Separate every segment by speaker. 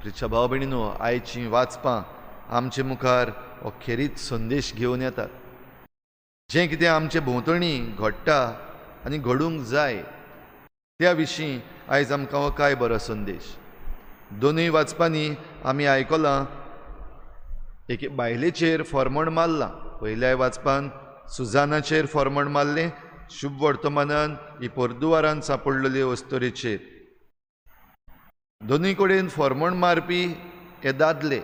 Speaker 1: प्रिच्या भाव भयणीनो, आयचीं वाचपां आमचे मुखार हो खेरीत संदेश घेवन येतात. जें कितें आमचे भोंवतणी घडटा आनी घडूंक जाय त्या विशीं आयज आमकां हो काय बरो संदेश. दोनूय वाचपांनी आमी आयकलां एके बायलेचेर फॉर्मण मारलां. पयल्याय वाचपान सुजानाचेर फॉर्मण मारलें, शुभ वर्तमानान ही पोरदुवारान सांपडलेले अस्तोरेचेर. दोनूय कडेन फॉर्मण मारपी हे दादले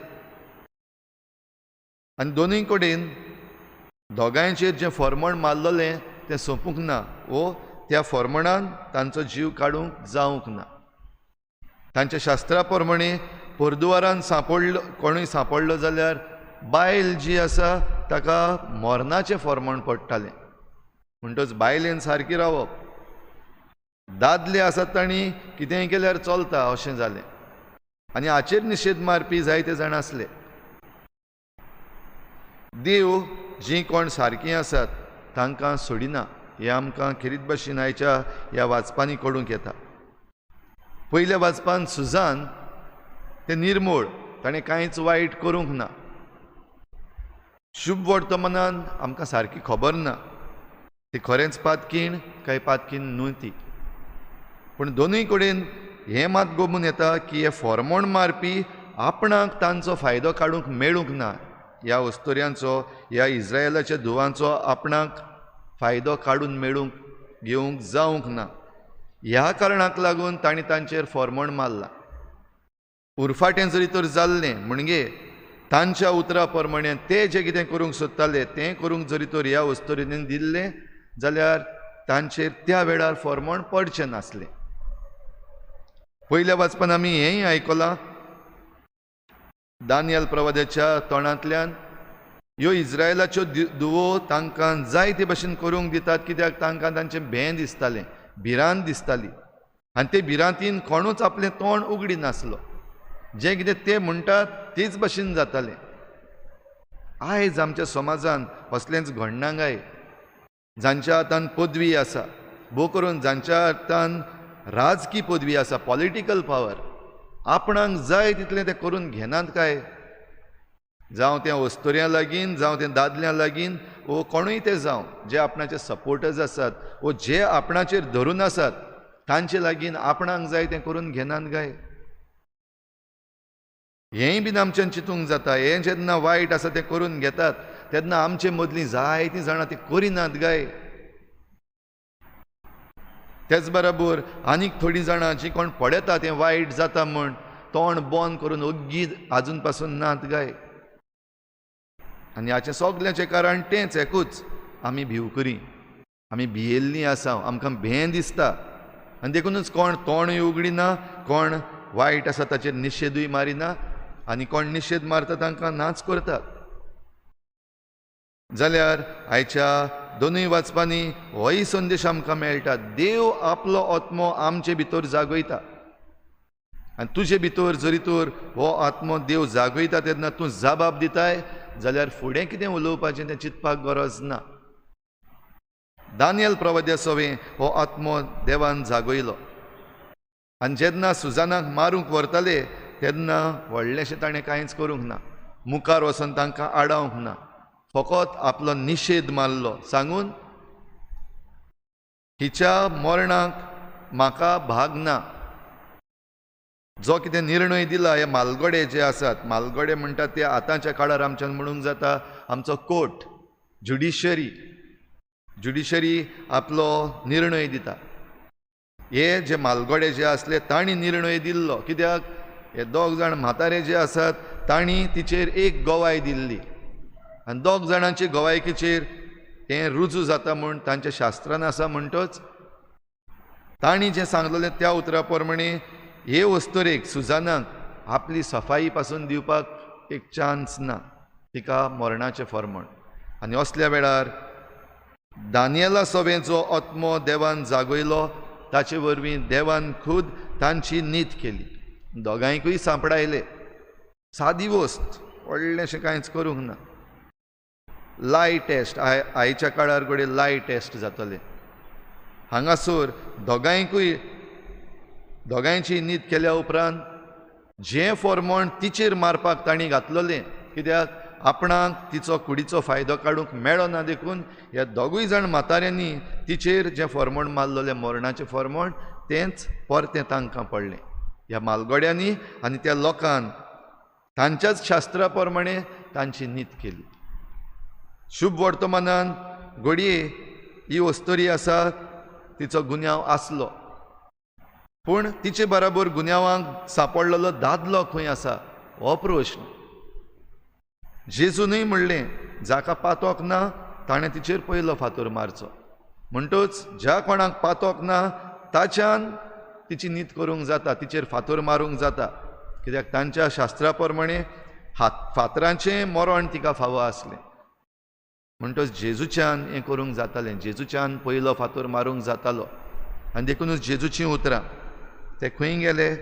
Speaker 1: आनी दोनूय कडेन दोगांयचेर जें फॉर्मण मारलेलें तें सोंपूंक ना वो त्या फॉर्मणान तांचो जीव काडूंक जावंक ना. तांच्या शास्त्रा प्रमाणे पोरदुवारान सांपडलो कोणूय सांपडलो जाल्यार बायल जी आसा ताका मरणाचें फॉर्मण पडटालें. म्हणटच बायलेन सारकी रावप, दादले आसात तांणी कितेंय केल्यार चलता अशें जालें. आनी हाचेर निशेध मारपी जायते जाण आसले. देव जीं कोण सारकीं आसात तांकां सोडिना हें आमकां खेरीत भाशेन आयच्या ह्या वाचपांनी कळूंक येता. पयल्या वाचपान सुजान तें निर्मूळ, ताणें कांयच वायट करूंक ना. शुभ वर्तमानान आमकां सारकी खबर ना ती खरेंच पातकीण काय पातकीण न्हय ती. पूण दोनूय कडेन हें मात गोमून येता की हे फॉर्मोण मारपी आपणाक तांचो फायदो काडूंक मेळूंक ना. ह्या अस्तोऱ्यांचो, ह्या इस्रायलाच्या धुवांचो आपणाक फायदो काडून मेळूंक घेवंक जावंक ना. ह्या कारणाक लागून तांणी तांचेर फॉर्मोण मारला. उरफाटें जरी तर जाल्लें म्हणजे तांच्या उतरा प्रमाणे ते जें कितें करूंक सोदताले तें करूंक जरी तर ह्या अस्तोरेन दिल्लें जाल्यार तांचेर त्या वेळार फॉर्मोण पडचें नासलें. पयल्या वाचपान आमी हेंय आयकलां दानियल प्रवाद्याच्या तोंडांतल्यान, ह्यो इस्रायलाच्यो धुवो तांकां जाय ते भशेन करूंक दितात कित्याक तांकां तांचें भें दिसतालें, भिरांत दिसताली आनी ते भिरांतीन कोणूच आपलें तोंड उगडी नासलो. जें कितें ते म्हणटात तेच भशेन जातालें. आयज आमच्या समाजान असलेंच घडना काय? जांच्या हातान पदवी आसा, भोव करून जांच्या हातान राजकी पदवी आसा, पॉलिटिकल पावर, आपणाक जाय तितलें तें करून घेनात काय? जावं तें अस्तोऱ्यां लागीं, जावं तें दादल्यां लागीं, वो कोणूय तें जावं, जे आपणाचे सपोर्टर्स आसात वो जे आपणाचेर धरून आसात तांचे लागीं आपणाक जाय तें करून घेनात काय? हेंय बीन आमच्यान चिंतूंक जाता. हें जेन्ना वायट आसा तें करून घेतात तेन्ना आमचे मदलीं जायतीं जाणां तीं करिनात काय? तेच बराबर आनीक थोडीं जाणां जीं कोण पळयता तें वायट जाता म्हूण तोंड बंद करून ओग्गी आजून पासून नात काय? आनी हाचें सगळ्याचें कारण तेंच एकूच, आमी भिवकुरी, आमी भियेल्लीं आसा, आमकां भें दिसता आनी देखुनूच कोण तोंडूय उगडिना, कोण वायट आसा ताचेर निशेधूय मारिना आनी कोण निशेध मारता तांकां नाच करतात. जाल्यार आयच्या दोनूय वाचपांनी होय संदेश आमकां मेळटा, देव आपलो आत्मो आमचे भितर जागयता आनी तुजे भितर जरी तर हो आत्मो देव जागयता तेन्ना तूं जबाब दिताय जाल्यार फुडें कितें उलोवपाचें तें चिंतपाक गरज ना. दानियल प्रवाद्या सवें हो आत्मो देवान जागयलो आनी जेन्ना सुजानाक मारूंक व्हरताले तेन्ना व्हडलेंशें ताणें कांयच करूंक ना, मुखार वचून तांकां आडावंक ना, फकत आपलो निशेध मारलो सांगून हिच्या मरणाक म्हाका भाग ना. जो कितें निर्णय दिला हे मालगडे जे आसात, मालगडे म्हणटात ते आतांच्या काळार आमच्यान म्हणूंक जाता आमचो कोर्ट, ज्युडिशरी, ज्युडिशरी आपलो निर्णय दिता. हे जे मालगडे जे आसले तांणी निर्णय दिल्लो कित्याक हे दोग जाण म्हातारे जे आसात तांणी तिचेर एक गवाय दिल्ली आनी दोग जाणांचे गवायकीचेर तें रुजू जाता म्हूण तांच्या शास्त्रान आसा. म्हणटच तांणी जें सांगलेलें त्या उतरा प्रमाणे हे अस्तोरेक सुजानाक आपली सफाई पासून दिवपाक एक चान्स ना, तिका मरणाचें फॉर्मण. आनी असल्या वेळार दानियला सवें जो आत्मो देवान जागयलो ताचे वरवीं देवान खुद तांची नीत केली, दोगांयकूय सांपडायले. सादी वस्त, व्हडलेंशें कांयच करूंक ना. लाय टेस्ट, आयच्या काळार घडये लाय टेस्ट जातलें. हांगासर दोगांयकूय दोगांयची नीत केल्या उपरांत जें फॉर्मोण तिचेर मारपाक तांणी घातलेलें, कित्याक आपणाक तिचो कुडीचो फायदो काडूंक मेळो ना, देखून ह्या दोगूय जाण म्हाताऱ्यांनी तिचेर जें फॉर्मोण मारलेलें मरणाचें फॉर्मोण तेंच परतें तांकां पडलें. ह्या मालगड्यांनी आनी त्या लोकान तांच्याच शास्त्रा प्रमाणे तांची नीत केली. शुभ वर्तमानान घडये ही अस्तुरी आसा तिचो गुन्यांव आसलो, पूण तिचे बराबर गुन्यांवांक सांपडलेलो दादलो खंय आसा हो प्रश्न. जेजूनय म्हणलें जाका पातोक ना ताणें तिचेर पयलो फातर मारचो. म्हणटच ज्या कोणाक पातोक ना ताच्यान तिची नीत करूंक जाता, तिचेर फातर मारूंक जाता, कित्याक तांच्या शास्त्रा प्रमाणे फातरांचें मरण तिका फावो आसलें. म्हणटच जेजूच्यान हें करूंक जातालें, जेजूच्यान पयलो फातर मारूंक जातालो. आनी देखूनच जेजूचीं उतरां, ते खंय गेले,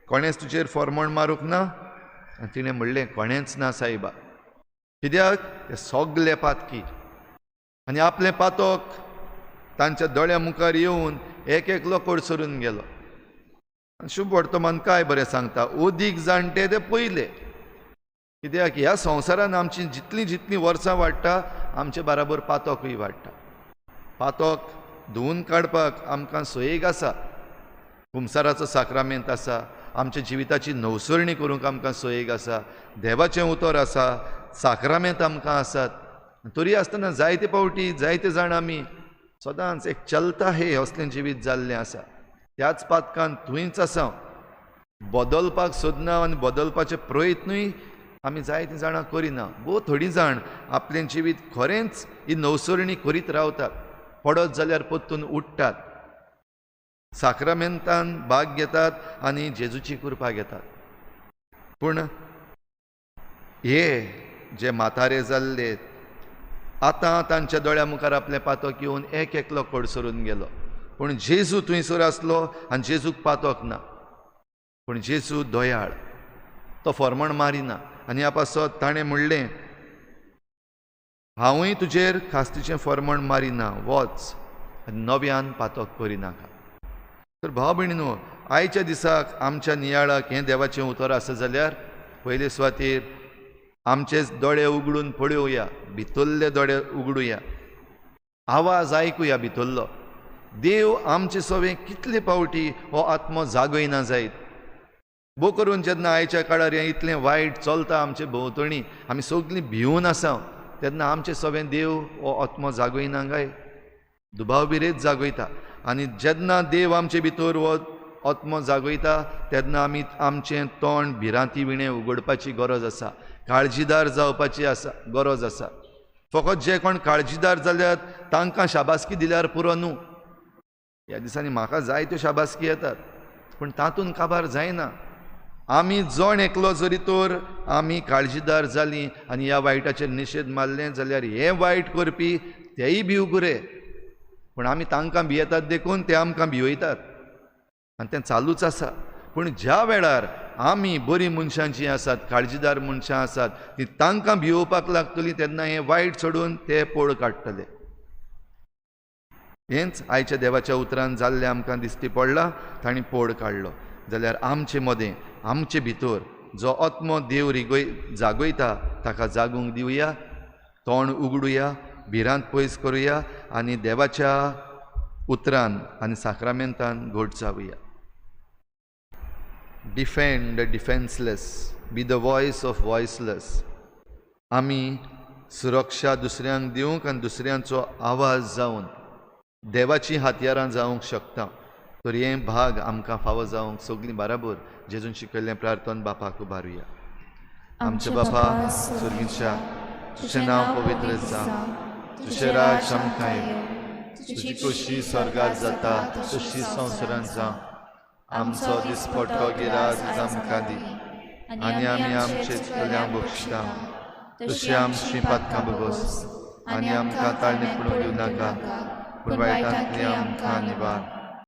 Speaker 1: कोणेंच तुजेर फॉर्मोण मारूंक ना? आनी तिणें म्हणलें कोणेंच ना सायबा, कित्याक ते सगले पातकी. आनी आपलें पातक तांच्या दोळ्या मुखार येवन एक एकलो कडसरून गेलो. आनी शुभ वर्तमान काय बरें सांगता, अदीक जाणटे ते पयले, कित्याक ह्या संवसारान आमची जितलीं जितलीं वर्सां वाडटा आमचे बराबर पातकूय वाडटा. पातक धुवून काडपाक आमकां सोयेक आसा, कुमसाराचो साक्रामेंत आसा, आमच्या जिविताची नवसरणी करूंक आमकां सोयेक आसा, देवाचें उतर आसा, साक्रामेंत आमकां आसात. तरी आसतना जायते फावटी जायते जाण आमी सदांच एक चलता हे असलें जिवीत जाल्लें आसा, त्याच पातकान थंयच आसा, बदलपाक सोदना आनी बदलपाचे प्रयत्नूय आमी जायतीं जाणां करिना. भोव थोडीं जाण आपलें जिवीत खरेंच ही नवसरणी करीत रावतात, पडत जाल्यार परतून उठ्ठात, साक्रामेंतान भाग घेतात आनी जेजूची कृपा घेतात. पूण हे जे म्हातारे जाल्ले आतां तांच्या दोळ्या मुखार आपलें पातक येवन एक एकलो कडसरून गेलो. पूण जेजू थंयसर आसलो आनी जेजूक पातक ना, पूण जेजू दयाळ, तो फॉर्मण मारिना. आनी ह्या पासत ताणें म्हणलें हांवूय तुजेर खास्तीचें फॉर्मण मारिना, वच आनी नव्यान पातक करिनाका. तर भाव भयणीनो, आयच्या दिसाक आमच्या नियाळाक हें देवाचें उतर आसा जाल्यार पयले सुवातेर आमचेच दोळे उगडून पळोवया, भितरले दोळे उगडुया, आवाज आयकुया भितरलो. देव आमचे सवे कितले फावटी हो आत्मो जागयना जायत. भोव करून जेन्ना आयच्या काळार हें इतलें वायट चलता आमचे भोंवतणी, आमी सगळीं भिवन आसा, तेन्ना आमचे सवें देव हो आत्मो जागयना काय? दुबाव बिरेत जागयता. आनी जेन्ना देव आमचे भितर हो आत्मो जागयता तेन्ना आमी आमचें तोंड भिरांती विणें उगडपाची गरज आसा, काळजीदार जावपाची आसा गरज आसा. फकत जे कोण काळजीदार जाल्यात तांकां शाबासकी दिल्यार पुरो न्हू. ह्या दिसांनी म्हाका जायत्यो शाबासकी येतात, पूण तातूंत काबार जायना. आमी जण एकलो जरी तर आमी काळजीदार जालीं आनी ह्या वायटाचेर निशेध मारलें जाल्यार हें वायट करपी तेय भिवकुरे, पूण आमी तांकां भियेतात देखून ते आमकां भिवयतात आनी तें चालूच आसा. पूण ज्या वेळार आमी बरीं मनशां जीं आसात, काळजीदार मनशां आसात, ती तांकां भियोवपाक लागतलीं तेन्ना हें वायट सोडून ते पोळ काडटले. हेंच आयच्या देवाच्या उतरान जाल्लें आमकां दिश्टी पडलां, तांणी पोड काडलो. जाल्यार आमचे मदें आमचे भितर जो आत्मो देव रिगय जागयता ताका जागूंक दिवया, तोंड उगडुया, भिरांत पयस करुया आनी देवाच्या उतरान आनी साक्रामेंतान घट जावया. Defend the defenceless, be the voice of voiceless. आमी सुरक्षा दुसऱ्यांक दिवंक आनी दुसऱ्यांचो आवाज जावन देवाचीं हत्यारां जावंक शकता. तर हें भाग आमकां फावो जावंक सगळीं बाराबर जेजून शिकयल्लें प्रार्थन बापाक उबारुया. आमच्या बापा स्वर्गीच्या, तुजें नांव पवित्र जावं, तुजें राज आमकां येवं, तुजी खोशी स्वर्गार जाता तशी संवसारांत जावं. आमचो दिसपट्टो गिराज आमकां दी आनी आमी आमचे चुकल्यांक बक्षिता तशी आमची पातकां भोगोस आनी आमकां ताळणी पडूंक दिवं नाका, पूण वायटांतली आमकां निवार.